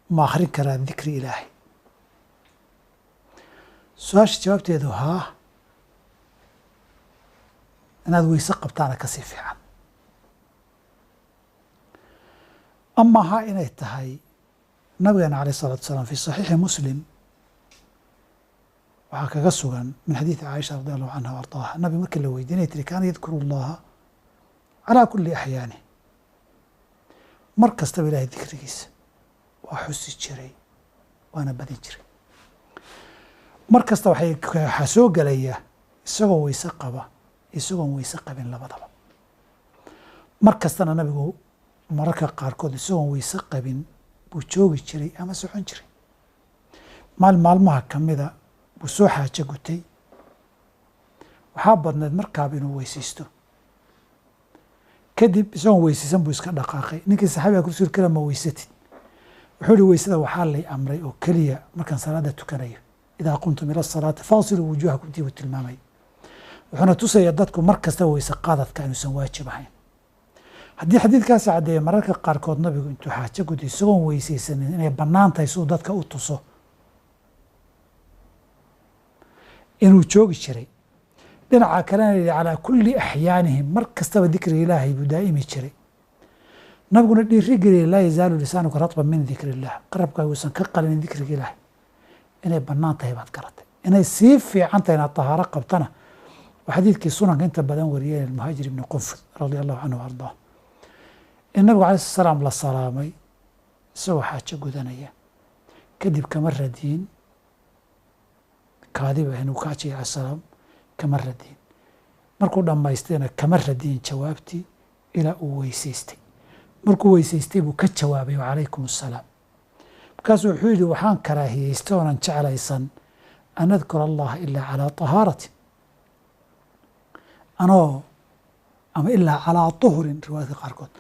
Ma akhrin karaa dikri Ilaahay? Su-aasha jawaabteedu haa, inaad weyse qabtaana kasii fiican. Ama ha inay tahay nabigeena alayh الsalatu wasalaam fi saxiixi Muslim waxaa kaga sugan min xadiidi Caaisha radi allahu canha wa ardaaha, nabiga markii la weydiinay tiri kaana yadkuru اllaha calaa kuli axyaanih, mar kastaba Ilahay dikrigiisa waa xusi jiray waana badin jiray. Mar kasta waxaa soo gelaya isagoo weyse qaba, isagoon weyse qabin labadaba. Mar kastana nabigu mararka qaarkood isagoon weyse qabin buu joogi jiray ama socon jiray. Maalin maalmaha kamida buu soo xaajo gutay, waxaa badneed markaaba inuu weysaysto. Kadib isagoon weysaysan buu iska dhaqaaqay. Ninkii saxaabiga ku suri kara ma weysatid? Wuxuu ihi weysada waxaa lay amray oo keliya markaan salaada tukanayo, idaa qumtum ila asalaati faasiluu wujuuhakum, tii buu tilmaamay. Wuxuuna tusaya dadku mar kasta weyse qaadadka inuusan waajib ahayn. Haddii xadiidkaasi caddeeya mararka qaarkood nabigu intuu xaajo guday isagoon weysaysanin inay bannaan tahay siduu dadka u tuso inuu joogi jiray. Dhinaca kalena yihi calaa kulli axyaanihim, mar kastaba dikriga Ilaahay buu daa'imi jiray. Nabiguna dhiiri geliyay laa yazaalu lisaanuka ratban min dikri illah, qarabkaaga uusan ka qalinin dikriga Ilaahay. Inay bannaan tahay baad garatay, inay sii fiican tahay inaad tahaaro qabtana waa xadiidkii sunanka inta badan wariyeen Almuhaajir ibni Qunfud radia allahu canhu wa ardaah, in nabigu alayh slat salaam la salaamay isagoo xaajo gudanaya, kadib kama radiin kaadiba inuu kaajaya alayh salaam, kama radiin. Markuu dhammaystayna kama radiin jawaabtii ilaa uu weysaystay. Markuu weysaystay buu ka jawaabay wacalaykum assalaam. Markaasuu wuxuu yidhi waxaan karaahiyeystay oonan jeclaysan an adkura allaha ilaa calaa tahaaratin, anoo ama ilaa calaa tuhrin, riwaayadka qaarkood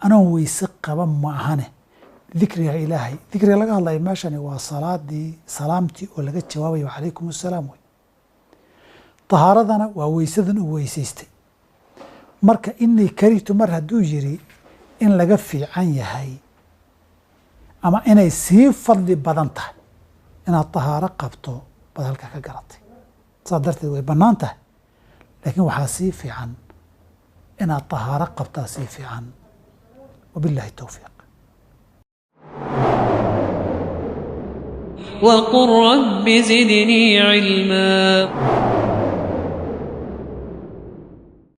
anoon weyse qaba ma ahane dikriga Ilaahay. Dikriga laga hadlaya meeshani waa salaadii, salaamtii oo laga jawaabayo wacalaykum assalaam wey. Tahaaradana waa weysadan uu weysaystay. Marka inii karihtu mar hadduu yiri in laga fiican yahay ama inay sii fadli badan tahay inaad tahaaro qabto baad halkaa ka garatay. Saas darteed way bannaan tahay, laakiin waxaa sii fiican inaad tahaaro qabtaa sii fiican. Wabillahi towfiiq. وقل رب زدني علما.